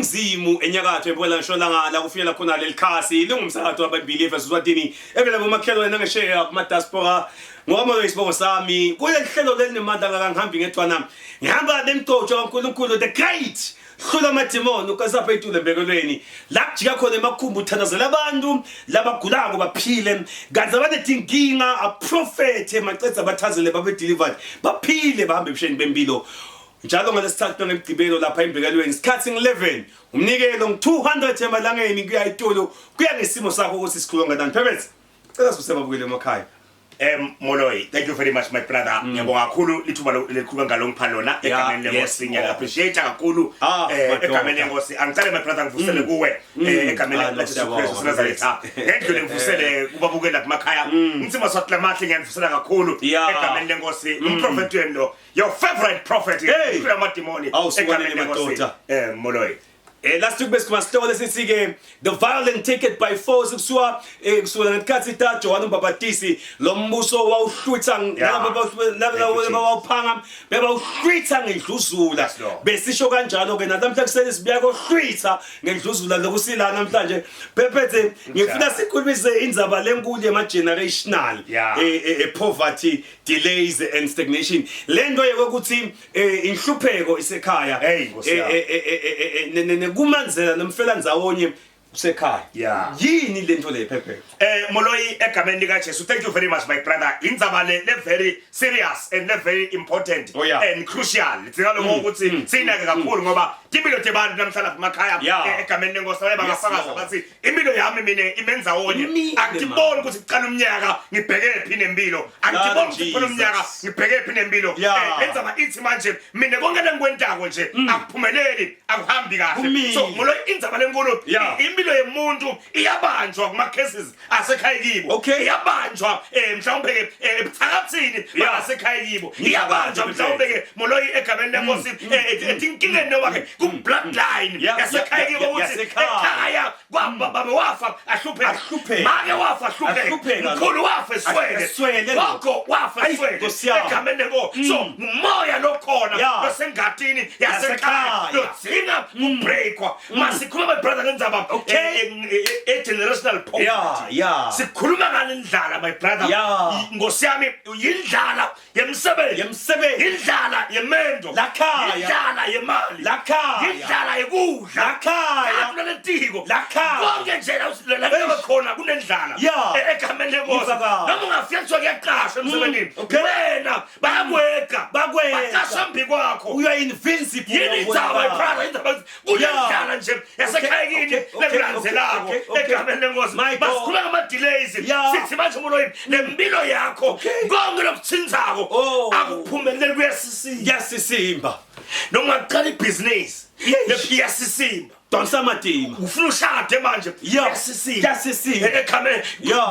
Eningizimu, enyakatho, empumalanga, ntshonalanga, la kufinyela khona leli khasi lingumsakazo wababili eSwatini, evela bomakhelwane nangesheya kuma-diaspora. Ngoba isibongo sami kuleli hlelo leli nemandla ngakangihambi ngedwana, ngihamba nemgcotshwa kaNkulunkulu, the great hlula amadimoni ukasapha itule embekelweni la kujika khona emakhumbu, uthandazela abantu labagulako baphile, kanti abanetinkinga aprofethe macedza bathazele babe delivered, baphile, bahambe ebusheni bempilo njalo ngalesithathu nangemgcibelo lapha embekelweni. Isikhathi ngi-11, umnikelo ngu-200 emalangeni kuya itulu, kuya ngesimo sakho ukuthi sikhulu kangakanani. Phebethe, cela sibusebabukele emakhaya. Moloi, thank you very much, my brother. Ngiyabonga kakhulu lithuba lelikhulu kangalo ngipha lona egameni lenkosi. Ngiya appreciate kakhulu Ah, madoda. egameni lenkosi. Angicale, my brother, ngivusele kuwe egameni Ah, no, la Jesu siyabonga. Kristu seNazaretha. Ngendlule ngivusele kubabukela kumakhaya. Ngithi maswati lamahle, ngiyanivusela kakhulu egameni lenkosi. Umprofeti wenu lo, your favorite prophet, Hey. ukhula amadimoni Awu, sukaneni, egameni lenkosi. madoda. Moloi. Last week besikhuluma sihloko lesithi ke "The violent take it by force", kusuka kusukela ngesikhathi ta John uMbhabhatisi, lo mbuso wawuhlwitha nalabo Thank you, Jesus. bawuphanga, bebawuhlwitha ngendluzula. Yes, Lord. Besisho kanjalo ke namhlanje kuseni sibuya kohlwitha ngendluzula lokusila namhlanje. Phephethe, ngifuna sikhulumise indzaba lenkulu yema generational poverty, delays and stagnation, lento yokuthi inhlupheko isekhaya, Hey, Nkosi yami. Nekumanzela nomfela ndzawonye kusekhaya. Yini lento le, Phephe? Moloi, egameni lika Jesu, thank you very much, my brother. Indzaba le very serious and le very important and crucial. Lidzinga lokho ukuthi sinake kakhulu ngoba timpilo tebantu namhla lapha emakhaya, egameni lenkosi baye bangafakaza Lord. bathi impilo yami mina imendzawonye. Imile, Angiboni ukuthi kuqala umnyaka ngibheke phi nempilo. Angiboni ukuthi kuphela umnyaka Jesus. ngibheke phi nempilo. Lendzaba ithi manje mina konke lengikwentako nje akuphumeleli, akuhambi kahle. Kumile. So Moloi, indzaba lenkulu, impilo yemuntu iyabanjwa kuma cases asekhaya kibo. Iyabanjwa mhlawumbe ke ebuthakathini basekhaya kibo. Iyabanjwa mhlawumbe ke, Moloi, egameni lenkosi, etinkingeni noma ke ku bloodline yasekhaya kibo, ukuthi yasekhaya. Ekhaya kwababa wafa ahlupheka, Ahlupheka. Make wafa ahlupheka, Ahlupheka. Mkhulu wafa eswele, Eswele. Gogo wafa Ayi, eswele, Nkosi yami. egameni lenkosi. So ngumoya lokhona losengatini yasekhaya Yasekhaya. lodzinga kubreakwa. Masikhuluma, my brother, ngendzaba e-generational poverty. Sikhuluma ngalendlala, my brother. Nkosi yami, yindlala yemsebenzi, Yemsebenzi. Indlala yemendo, Lakhaya. Indlala yemali, Lakhaya. Indlala yekudla, Lakhaya. Kunalentiko, Lakhaya. Konke nje la la khona kunendlala. Egameni lenkosi, Ngizwa noma ungafika kuthiwa kuyaqashwa emsebenzini, wena bayakwega, Bakwega. Baqasha mbi kwakho. You are invincible. Yini indzaba, my brother? Indzaba kunendlala nje yasekhaya kini lekulandzelako egameni lenkosi. My God. Masikhuluma ngama-delays. Sithi manje, Moloi, nempilo yakho, konke lokuthinzako akuphumeleli, kuyasisiba. Kuyasisimba. Noma ungaqala ibhizinisi, Yes. iyasisimba. Donsa matima. Ufuna ushade manje, kuyasisimba. Kuyasisimba. Egameni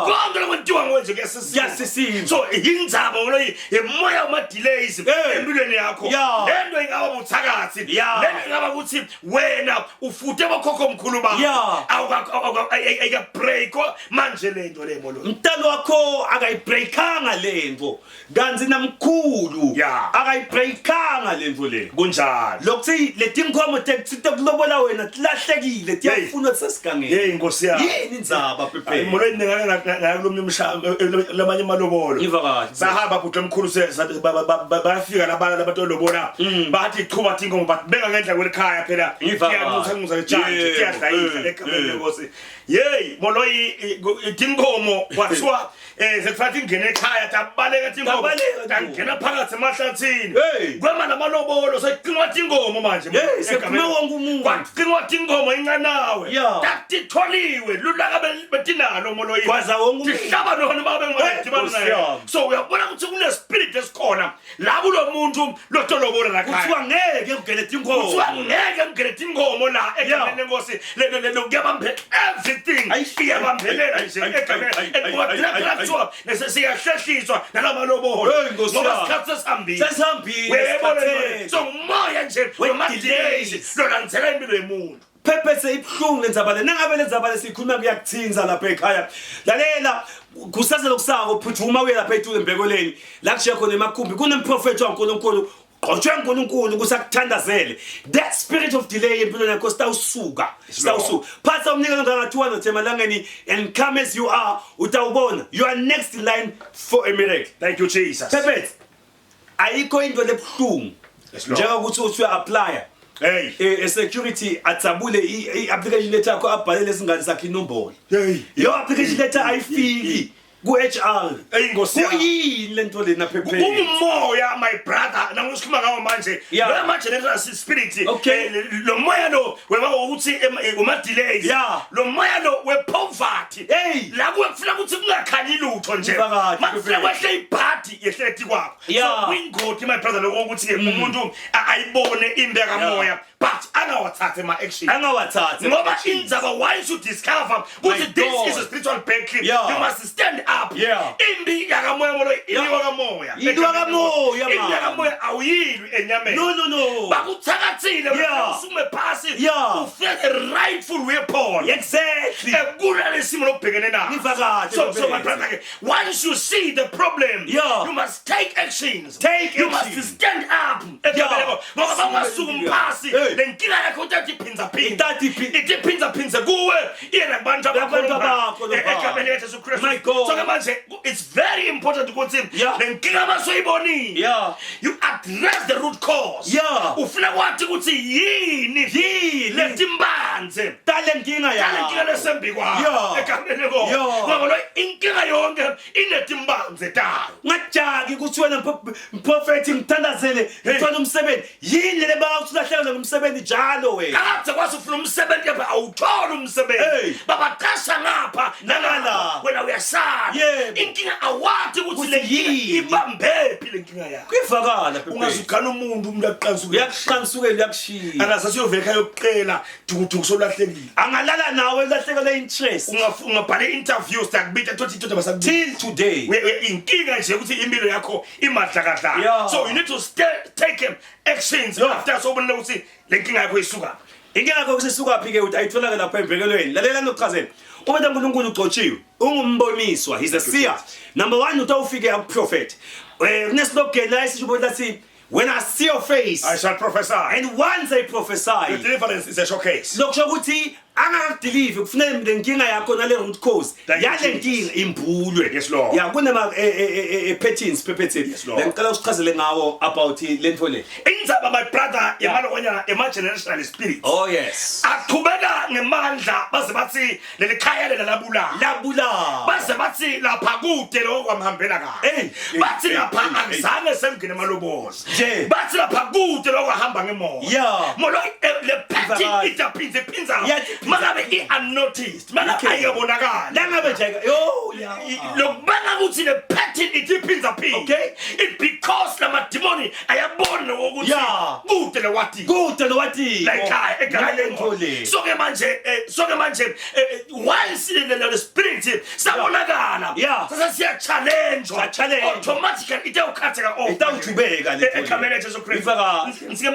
konke lokwentiwa ngwenje kuyasisimba. Kuyasisimba. So indzaba, Moloi, yemoya wama-delays empilweni yakho. Lento ingaba buthakathi, lento ingaba ukuthi wena ufute bokhokho mkhulu bakho. Ayikabreak manje lento le, Moloi. Mntalo wakho akayibreakanga lento, kanti namkhulu akayibreakanga lento le. Kunjalo. Lokuthi letinkomo tekulobola wena tilahlekile, tiyafunwa tisesigangeni. Hey, Nkosi yami. Yini indzaba, Pepe? Molweni, ngake ngaya kulomnye lamanye amalobolo. Ngiva kahle. Sahamba, bhuti omkhulu, bayafika labana labatolobola, bathi chuba tinkomo, batibeka ngendlela kwelikhaya phela. Ngiva kahle. Tiyanxusa letshanje, tiyadlayidla egameni lenkosi. Yeyi, Moloi, tinkomo kwathiwa sekufanele tingene ekhaya, tabaleka tinkomo, Tabaleka. Tangena phakathi emahlathini. Hey. Kwema namalobolo, sekuqinwa tinkomo manje. Hey, sekuphume wonke umuntu. Kwaqinwa tinkomo inqanawe. Tatitholiwe lulaka betinalo, Moloi. Kwaza wonke umuntu. Tihlaba nona babe ngadibana Nkosi naye. yami. So uyabona ukuthi kune spirit esikhona la kulo muntu lotolobola la khaya. Kuthiwa ngeke kungene tinkomo. Kuthiwa ngeke kungene tinkomo la egameni lenkosi. Le kuyabambe everything. Iyabambelela nje egameni. And ungagcina phela kuthiwa siyahlehliswa nalamalobolo. Hey, Nkosi Ngoba yami. isikhathi sesihambile. Sesihambile, Uyayibona le nto? sikhathele. So ngumoya nje wema-delays delays. lolandzela impilo yomuntu. Phephese, ibuhlungu lendzaba le. Nangabe lendzaba le siyikhuluma kuyakuthinza lapha ekhaya, lalela, kusasa lokusako phuthuma uye lapha etulu embekelweni la kushiya khona emakhumbi, kunemprofethi waNkulunkulu. Qotshwe uNkulunkulu ukuthi akuthandazele. That spirit of delay empilweni yakho sitawusuka. Sitawusuka. Phatha umnikelo nganga 200 emalangeni and come as you are utawubona. You are next in line for a miracle. Thank you Jesus. Pepet. Ayikho into lebuhlungu. Yes, Lord. Njengokuthi uthi uya apply. Hey. E security atsabule i application letter yakho abhalele isingane sakhe inombolo. Hey. Yo application letter ayifiki ku HR. Hey Nkosi yami. Kuyini lento lena Pepet? Kungumoya my brother nangusikhuluma ngawo manje. Yeah. Lo manje lento spirit. Okay. Lo moya lo weba ukuthi uma delays. Yeah. Lo moya lo we poverty. Hey. La kuwe kufuna ukuthi kungakhanyi lutho nje. Mphakathi, Makufuna Pepet. kwehle ibhadi yehle etikwakho. Yeah. So kuyingoti my brother lokho ukuthi ke umuntu ayibone imbe kamoya but angawathathe ama action. Angawathathe. Ngoba indzaba once you discover ukuthi My this God. is a spiritual battle Yeah. you must stand up. Yeah. Imbi yakamoya molo iliwa kamoya. Iliwa kamoya, Imbi man. yakamoya awuyilwi enyameni. No no no. Bakuthakathile Yeah. usume phasi Yeah. ufike the rightful weapon. Exactly. Ekulala isimo lokubhekene naso. Ngiva kahle, So my Robert. brother ke once you see the problem Yeah. you must take actions. Take You action. must stand up. Yeah. Ngoba bangasukumi phasi Hey. le nkinga yakho uthatha iphinza phinza. Ithatha iphi- Ithi phinza phinza kuwe iye nakubantu Nakubantu abakho lapha. egameni likaJesu Kristu. My God. So ke manje it's very important ukuthi Yeah. le nkinga masoyibonile. Yeah. You address the root cause. Yeah. Ufuna kwathi ukuthi yini Yini? letimbanze Tale nkinga Tale inkinga yakho. lesembi kwakho Yeah. egameni lenkosi. Yeah. Ngoba lo inkinga yonke inetimbanze tayo. Ngajaki ukuthi wena mprofethi ngithandazele ngithole umsebenzi. Yini le banga ukuthi ulahlekelwe ngumsebenzi njalo wena? Kakade kwazi ufuna umsebenzi kepha awutholi umsebenzi. Hey. Babaqasha ngapha Nangala. nangala wena uyasala. Yebo. Inkinga awathi ukuthi le nkinga Yini? ibambephi le nkinga yakho. Kuyivakala Pepet. Ungazugana umuntu umuntu akuqansuka. Uyakuqansukela uyakushiya. Angasathi uyovela ekhaya yokuqela dukuduku solahlekile. Angalala nawe ulahlekelwe interest. Ungabhala i-interview siyakubita thothi indoda basakubita. Till today. Inkinga nje ukuthi impilo yakho imadlakadlaka. Yeah. So you need to take actions after sobonile ukuthi le nkinga yakho isuka. Inkinga yakho kusisuka phi ke uthi ayitholakala lapha emvekelweni. Lalela nokuchazela. Uma uNkulunkulu ugcotshiwe, ungumboniswa, he's a seer. Number 1 utawufike akuprofet. Kuneslogan la esisho ukuthi lathi when I see your face I shall prophesy. and once I prophesy. The deliverance is a showcase. Lokusho ukuthi angakudeliver kufuneka le nkinga yakho nale root cause Thank you, yale Jesus. nkinga imbulwe. Yes, Lord. Ya kunema patterns pepethe. Yes, Lord. Ngicela usichazele ngawo about le nto le. Indzaba my brother yemalokonya ema-generational spirit. Oh yes. Aqhubeka ngemandla baze bathi leli khaya lela labulala. Labula. Baze bathi lapha kude lokho kwamhambela kahle. Hey, Bathi hey, lapha hey, hey. akuzange semngene emalobolo. Nje. Bathi lapha kude lokho ahamba ngemoto. Yeah. Molo le pattern Ivakala. itaphinze phinza. Yathi phinza. Mangabe i-unnoticed, mangabe Okay. ayibonakali. Langabe nje yo ya. Lokubanga ukuthi le pattern ithi phinza phinza. Okay. It because lamadimoni ayabona ukuthi Yeah. kude lewathi. Kude lo wathi. La ekhaya egameni Ngale nto le. So ke manje so ke manje once le spirit sabonakala Yeah. sase siya challenge Siya-challenge. automatically itawukhatheka off Itawujubeka le nto le. egameni leJesu Kristu. Ifaka-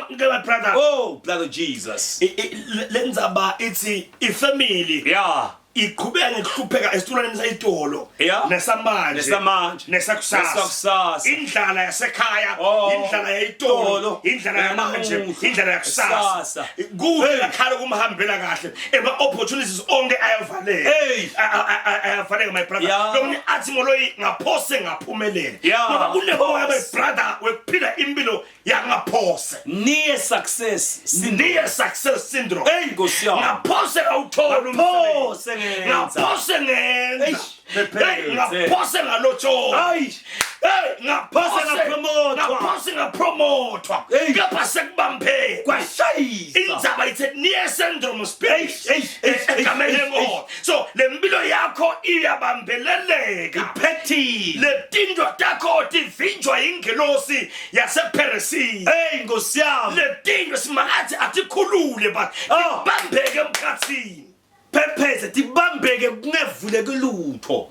Ngike my brother. Oh, blood of Jesus. Le ndzaba ithi ifamily Yeah. iqhubeka ngekuhlupheka esitulwaneni sayitolo Yeah. nesamanje Nesamanje. nesakusasa Nesakusasa. indlala yasekhaya Oh. indlala yayitolo Tolo. indlala yamanje Yanamuhla. indlala yakusasa Kusasa. kude Hey. lakhala kumhambela kahle ema opportunities onke ayavaleka Hey. Ayavaleka my brother. Yeah. Lo munye athi moloyi ngaphose ngaphumelela Yeah. ngoba kunemoya my brother wekuphila impilo yangaphose. Near success syndrome. Near success syndrome. Hey Nkosi yami. Ngaphose ngawuthola Ngaphose umsebenzi. ngenza. Ngaphose ngenza. Eish, Hey, phephethe. ngaphose ngalotshola. Ayi. Hey, ngaphose Ngapromotwa. Ngaphose ngapromotwa. Hey. Kepha sekubambe. Kwashayisa. Indzaba ithe near syndrome spirit. Eish, eish, eish, Egameni eish, lenkosi. So le mpilo yakho iyabambeleleka. Iphethile. Letinto takho tivinjwa ingelosi yasePheresiya. Hey Nkosi yami. Letinto simakathi atikhulule but Oh. tibambeke emkhathini. Phephethe tibambeke kungevuleke lutho.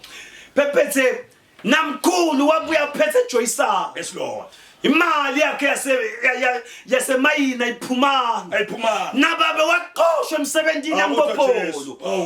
Phephethe namkhulu wabuya phethe Joyisa. Yes Lord. Imali yakhe yase yasemayini ayiphumanga. Ayiphumanga. Nababe waqoshwa emsebenzini yambopolo.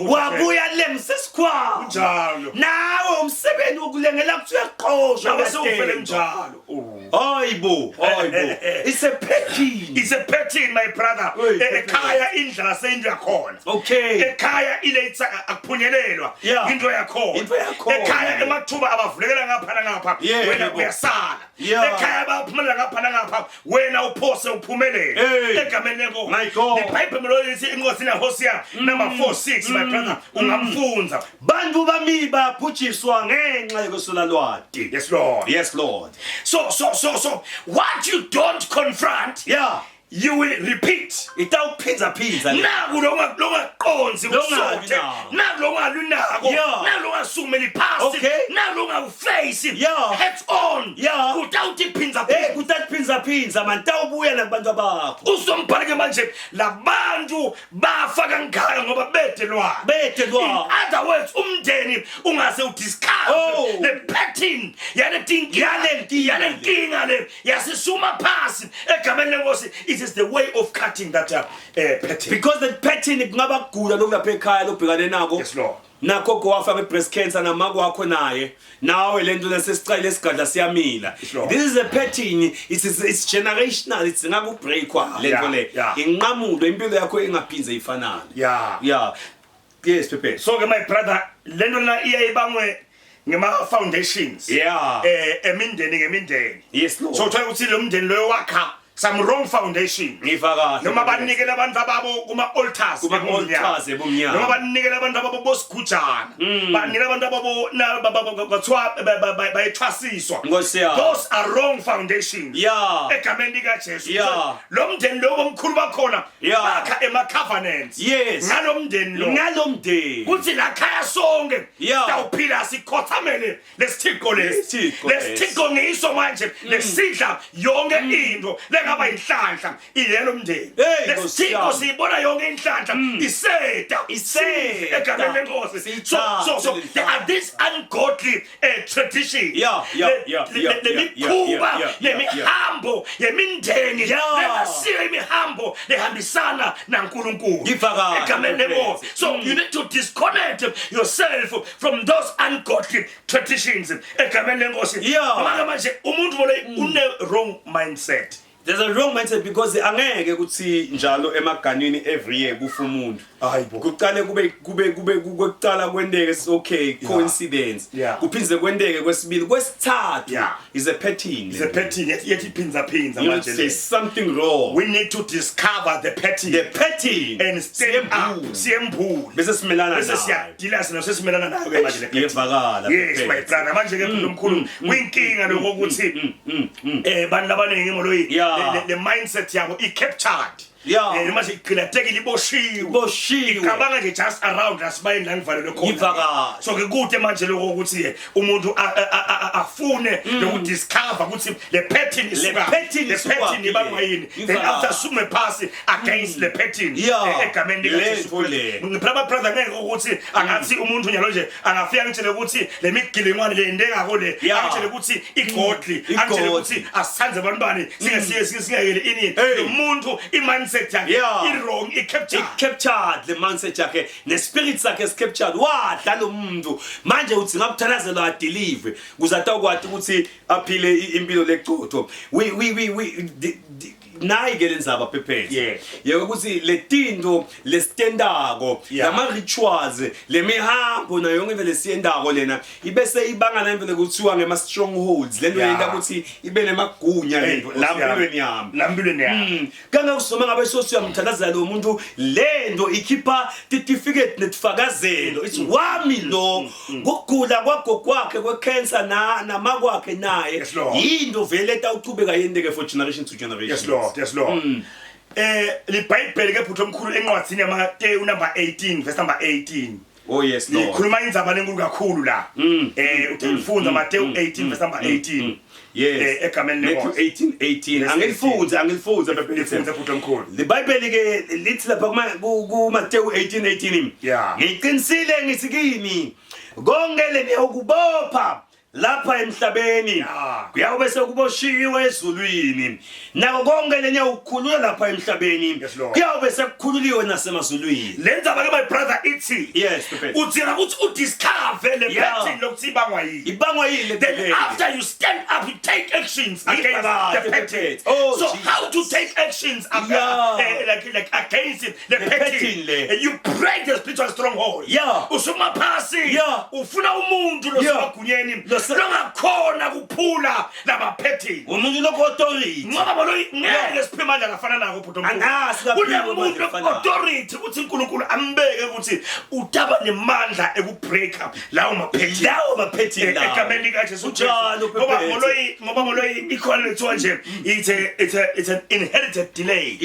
Wabuya lengisa isikhwama. Kunjalo. Nawe umsebenzi wokulengela kuthi uyaqoshwa. Nawe sewuvele njalo. Hayibo, hayibo. It's a pattern. It's a pattern my brother. Ekhaya indlala seyinto yakhona. Okay. Ekhaya ile akuphunyelelwa into yakhona. Into yakhona. Ekhaya emathuba abavulekela ngapha nangapha wena uyasala. Ekhaya baphumelela ngapha nangapha wena uphose uphumelele. Egameni lenkosi. My God. IBhayibheli lo lithi inkosi naHosea number 4:6 my brother ungamfunza. Bantu bami baphujiswa ngenxa yokuswela lwati. Yes Lord. Yes Lord. So what you don't confront you will repeat. Itawuphinza phinza le. Naku longaqonzi Longabi ukusothe. nako. Naku longalunako. Naku longasumeli phasi. Naku longakuface heads on. Utawuthi phinza phinza. Kutawuthi phinza phinza man tawubuya nakubantu bakho. Uzombhala ke manje labantu bafa kangaka ngoba bede lwati. Bede lwati. In other words umndeni ungase udiscuss le pattern yale tinkinga le yasisuma phasi egameni lenkosi. It is the way of cutting that pattern. Because the pattern kungaba kugula lokulapha ekhaya lobhekane nako. Yes Lord. Nakho gowafa nge-breast cancer namako wakho naye nawe le nto lesesicale esigadla siyamila. This is a pattern, it's generational, it's ngakubreakwa le nto le inqamulo impilo yakho ingaphinze ifanane. Yeah. Yes Pepe. So ke my brother le nto la iyayibangwe ngema foundations. Emindeni ngemindeni. Yes Lord. So uthola ukuthi lo mndeni loyo wakha some wrong foundation. Ngiva kahle. Noma banikela abantu ababo kuma altars kuma altars ebumnyama. Noma banikela abantu ababo bosigujana. Banikela abantu ababo kwathiwa bayethwasiswa. Those are wrong foundations. Egameni lika Jesu. Lo mndeni lo omkhulu bakhona bakha ema covenants. Yes. Ngalomndeni lo. Ngalomndeni. Kuthi la khaya sonke sitawuphila sikhothamele lesithixo lesi. Lesithixo ngiso manje lesidla yonke into lengaba inhlanhla ilelo mndeni. Lesithixo siyibona yonke inhlanhla iseda egameni lenkosi. So there are these ungodly traditions. Lemikhuba lemihambo yemindeni lengasiyo imihambo lehambisana naNkulunkulu egameni lenkosi. So you need to disconnect yourself from those ungodly traditions egameni lenkosi. Ngoba manje umuntu vole une wrong mindset. There's a wrong mindset because angeke kuthi njalo emaganini every year kufa umuntu. Hayibo. Kuqale kube kuqala kwendeke okay coincidence. Kuphindze kwendeke kwesibili kwesithathu is a pattern. Is a pattern yethi phinza phinza manje. There's something wrong. We need to discover the pattern. The pattern and stand up. Siyembule. Bese simelana nayo. Bese siyadila sino sesimelana nayo ke manje le pattern. Iyevakala. Yes my brother manje ke mkhulu kuyinkinga lokho ukuthi bantu abaningi moloyi le mindset yabo i captured. Noma nje igqilatekile iboshiwe. Icabanga nje just around lasibayeni la ngivalelwe khona. So ke kude manje lokho ukuthi umuntu afune lokudiscover ukuthi le pattern isuka. Le pattern ibangwa yini. Then after sume phasi against le pattern egameni lika Jesu. Ngiphela brother ngeke ukuthi angathi umuntu nyalo nje angafika ngitshele ukuthi le migilingwane le ndekako le angitshele ukuthi igodly angitshele ukuthi asithanze abantu bani singesiye singayele ini lo muntu i mindset yakhe i wrong i captured le mindset yakhe ne spirit sakhe is captured. Wadla lo muntu manje uthi ngakuthandazelwa adeliver kuze atawukwazi ukuthi aphile impilo lecotho. We nayi ke lenzaba Pepe. Yebo ukuthi letinto lesitendako lama rituals lemihambo nayo yonke vele siyendako lena ibese ibanga na imvele kuthiwa ngema strongholds lento yenta ukuthi ibe nemagunya lento la mpilweni yami la mpilweni yami. Kangakusoma ngabe sosiyamthandazela lo muntu lento ikhipha certificate netifakazelo it's wami lo kugula kwagogo kwakhe kwecancer na namakwakhe naye yinto vele etawuchubeka yendeke for generation to generation. Yes Lord, yes Lord. liBhayibheli ke bhuti omkhulu encwadini yaMateyu number 18 verse number 18. Oh yes Lord. Likhuluma indzaba lenkulu kakhulu la. Uthifunda Mateyu 18 verse number 18. Yes. Egameni lenkosi. Matthew 18:18. Angilifunze Pepe. Bhuti omkhulu. LiBhayibheli ke lithi lapha ku Mateyu 18:18. Yeah. Ngiqinisile ngithi kini konke leniyokubopha Lapha emhlabeni kuyawube sekuboshiwe ezulwini, nako konke leniyawukukhulula lapha emhlabeni Yes, Lord. kuyawube sekukhululiwe nasemazulwini. Le ndzaba ke, my brother, ithi Yes, Prophet. udzinga ukuthi udiscover le pattern lokuthi ibangwa yini. Ibangwa yini le Then delay? after you stand up, you take actions against Ngibhakade, the pattern. Prophet. Oh, So Jesus. how to take actions like against it, the The pattern? pattern le. You break the spiritual stronghold. Usuma phasi. Ufuna umuntu losemagunyeni longakhona kuphula lama pattern. Umuntu lokho authority. Ngoba baloyi ngeke siphe amandla lafana nako, bhuti omkhulu. Angazi kaphiwe Kunemuntu amandla afana nawo. authority ukuthi uNkulunkulu ambeke ukuthi utaba nemandla ekubreaka lawo ma-pattern. Lawo ma-pattern lawo. Egameni likaJesu Kunjalo, Kristu. Ngoba Phephethe. Moloyi, ikhona lethiwa nje it's an inherited delay.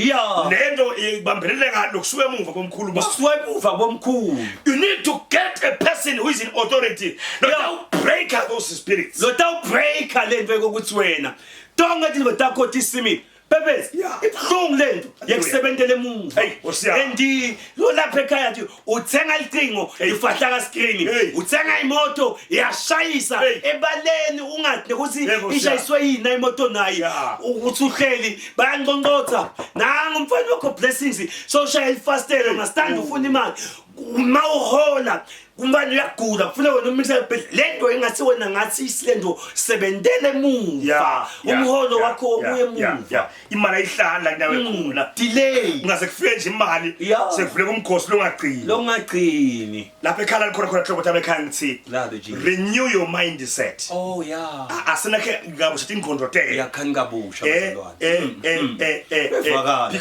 Lento ibambeleleka lokusuka emuva komkhulu ba. Kusuka emuva komkhulu. You need to get a person who is in authority. Lo break those spirits. Lo tawubreaka lento yokuthi wena tonke tintfo takho tisimile. Pepes, ibuhlungu lento yekusebentela emuva. Hey, Nkosi yami. And lo lapha ekhaya nje uthenga licingo lifahlaka screen, Hey. uthenga imoto iyashayisa Hey. ebaleni, ungathi nokuthi Hey, Nkosi yami. ishayiswe yini imoto nayi. Ukuthi uhleli bayanqonqotha, nangu umfana wakho Blessings so ushaya ifastelo ngasitanda ufuna imali uma uhola, kumanje uyagula, kufuna wena umisa lento engathi wena ngathi isilento sebentele emuva, umholo wakho uye emuva. Imali ayihlala kunawe khona. Delay. Ungaze kufike nje imali sekuvuleka umkhosi longagcini. Longagcini. Lapha ekhala likhona khona hlobo tami ekhaya ngithi Lalo Jesus. renew your mindset. Oh yeah. Asinakhe ngabusha ingqondo te. Yakhani kabusha, bazalwane. Bevakala,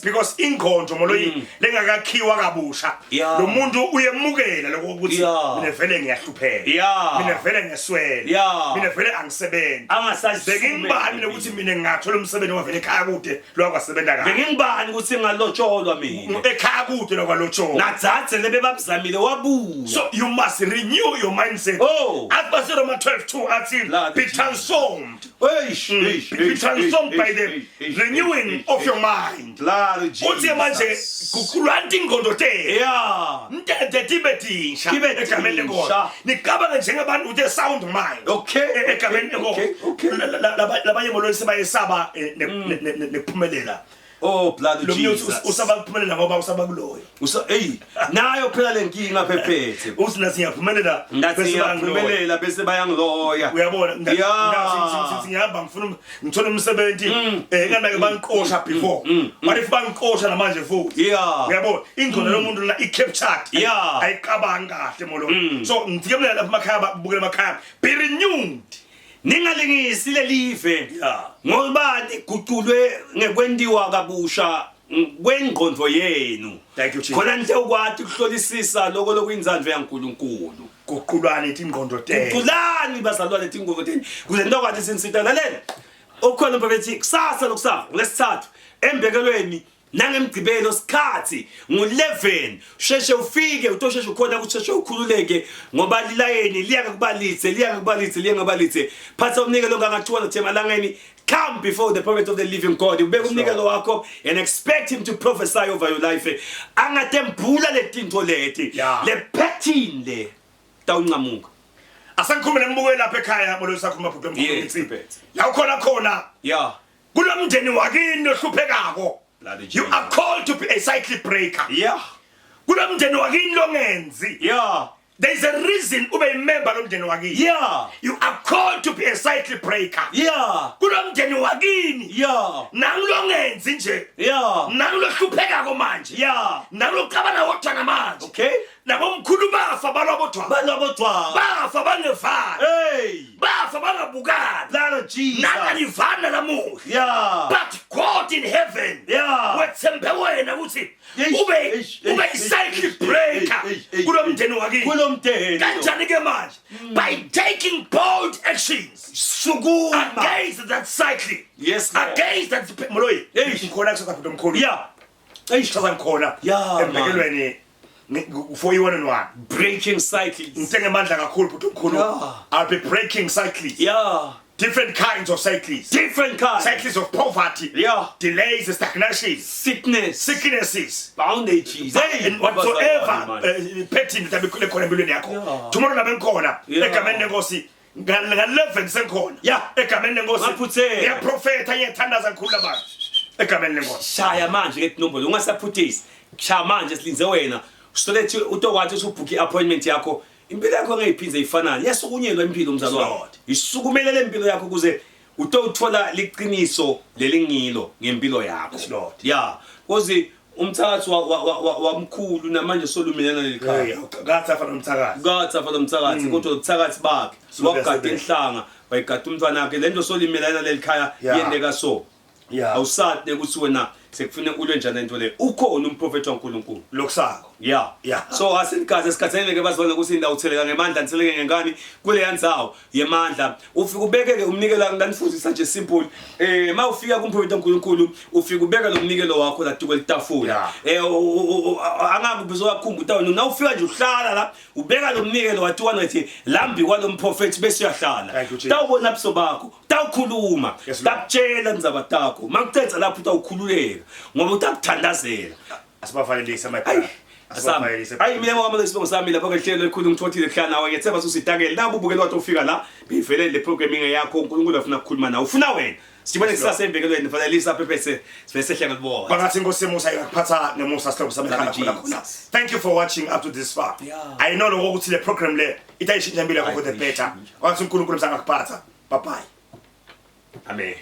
Because ingqondo, moloyi, lengakakhiwa kabusha, lo muntu uyemukela lokho ukuthi mina vele ngiyahlupheka, mina vele ngiyaswela, mina vele angisebenzi. Angasazi. Bengingibani mina ukuthi mina ngingathola umsebenzi wavele ekhaya kude lo akwasebenza kahle? Bengingibani ukuthi ngalotsholwa mina? Ekhaya kude lo kwalotshola. Nadzadze lebebabuzamile wabuya. So you must renew your mindset. Oh. Athi baseRoma 12:2 athi Lord be Jesus. transformed. Eish, eish, Be eish, transformed eish, by the eish, eish, renewing eish, of eish. your mind. Lord Jesus. Uthi manje guqulani ingqondo tenu. Ntente tibe tinsha Tibe egameni lenkosi. tinsha. Nicabange njengabantu with a sound mind. Egameni lenkosi. Labanye molweni sebayesaba nekuphumelela. Oh, blood of Lo munye Jesus. usaba ukuphumelela ngoba usaba kuloyo. Usa hey, nayo phela lenkinga, Phephethe. Uthi nathi ngiyaphumelela Ngathi bese bayangiloya. ngiyaphumelela bese bayangiloya. Uyabona, ngathi ngihamba ngifuna ngithola umsebenzi, ngandake bangiqosha before, what if bangiqosha namanje futhi? Uyabona, ingqondo yomuntu la i-captured, ayicabangi kahle, molo. So ngifike mina lapha emakhaya, babukele emakhaya, be renewed. Ningalingisi lelive. Ngoba niguculwe ngekwentiwa kabusha kwengqondo yenu. Thank you, Chief. Khona nje ukwati ukuhlolisisa lokho lokuyinzandvo yaNkulunkulu. Guqulani ingqondo tenu. Guqulani, bazalwane, tingqondo tenu. Kuze nokwathi sinisita lalela. Okukhona mphakathi kusasa lokusasa ngolesithathu embekelweni nangemgcibelo sikhathi ngo11, sheshe ufike, utosheshe ukhona ukuthi sheshe ukhululeke ngoba lilayeni liyake kubalithe, liyake kubalithe, liyake kubalithe. Phatha umnikelo ongangathiwa emalangeni. Come before the prophet of the living God, ubeke umnikelo wakho and expect him to prophesy over your life. Angatembula letinto leti, le pattern le tawunqamuka. Asangikhulume nembukeli lapha ekhaya, molo, sakhuluma, bhuti omkhulu, Yes, ngithi Prophet. la ukhona khona kulomndeni wakini ohluphekako, Bloody you Jesus. are called to be a cycle breaker. Kulomndeni wakini longenzi, there is a reason ube imember lomndeni wakini. You are called to be a cycle breaker. Kulomndeni wakini nangilongenzi nje, nangilohluphekako manje, nangiloqabana wodwa namanje, nabomkhulu bafa balwabodwa, Balabodwa. bafa bangevani, Hey. bafa bangabukani, Blood of Jesus. nanganivana namuhla, but God in heaven wethembe wena ukuthi Eish, ube eish, ube eish, i-cycle eish, breaker eish, eish, kulo mndeni wakini. Kulomndeni. Kanjani ke manje? By taking bold actions Sukuma. against that cycle. Yes, Lord. Against that, moloyi. Eish. Ngikhona kusasa, bhuti omkhulu. Eish. Kusasa ngikhona Yeah, embekelweni for i-one on one. Breaking cycles. Ngithe ngemandla kakhulu, bhuti omkhulu. I'll be breaking cycles, different kinds of cycles, Different kinds. Cycles of poverty, delays, stagnations, Sickness. Sicknesses, Bondages. Hey. and whatsoever Man. Pattern that bekhona khona empilweni yakho. Tomorrow nabe ngikhona egameni lenkosi. Nga-11 sengikhona. Egameni lenkosi. Ngaphuthela. Ngiyaprofetha, ngiyathandaza ngikhulula abantu. Egameni lenkosi. Shaya manje ke tinombolo ungasaphuthisi. Shaya manje silinze wena. Solethi utokwathi usubhuke i-appointment yakho. Impilo yakho ngeke iphinde ifanane. Iyasukunyelwa impilo mzalwane. Lord. Isukumelele impilo yakho ukuze utowuthola liqiniso lelingilo ngempilo yakho. Yes, Lord. Yeah. Because umthakathi wamkhulu namanje solumelana lelikhaya. Hey, ngathi afana nomthakathi. Ngathi afana nomthakathi kodwa ubuthakathi bakhe wagada inhlanga wayigada umntwana wakhe lento solimelana lelikhaya yendeka so. Awusade ukuthi wena sekufune ulwe njani lento le. Ukhona umprofeti waNkulunkulu. Lokusako. Yeah. So asinigaze sikhatheleke bazibona ukuthi indawo utheleka ngemandla nitheleke ngenkani kuleya ndzawo yemandla. Ufika ubekeke umnikelo nganifundisa nje simple. Mawufika kumprofeti waNkulunkulu ufika ubeka lo mnikelo wakho la tuko litafula. Angabe ubuzowakhumbuta wena nawufika nje uhlala la ubeka lo mnikelo wathiwa ngathi lambi kwalomprofeti bese uyahlala. Thank you, Jesus. Tawubona buso bakho, tawukhuluma, Yes, Lord. takutshela indzaba takho. Makucetha lapho utawukhululeka ngoba utakuthandazela. Asibavalelise my brother. Asibavalelise. Ayi mina ngoba lesibongo sami lapha kehlelo elikhulu ngithothile kuhlala nawe ngiyethemba ususitakele nabu ubukele wathi ufika la bivele le programming yakho uNkulunkulu afuna ukukhuluma nawe ufuna wena sibone kusasa embekelweni valelisa phephethe sivele sehle ngakubona Bangathi inkosi yemusa ingakuphatha ngemusa sihlobo sami Love ekhaya khona Jesus. khona. Thank you for watching up to this far. I know lokho ukuthi le program le itayishintsha impilo yakho for the better. Wathi uNkulunkulu msangakuphatha. Bye bye. Amen.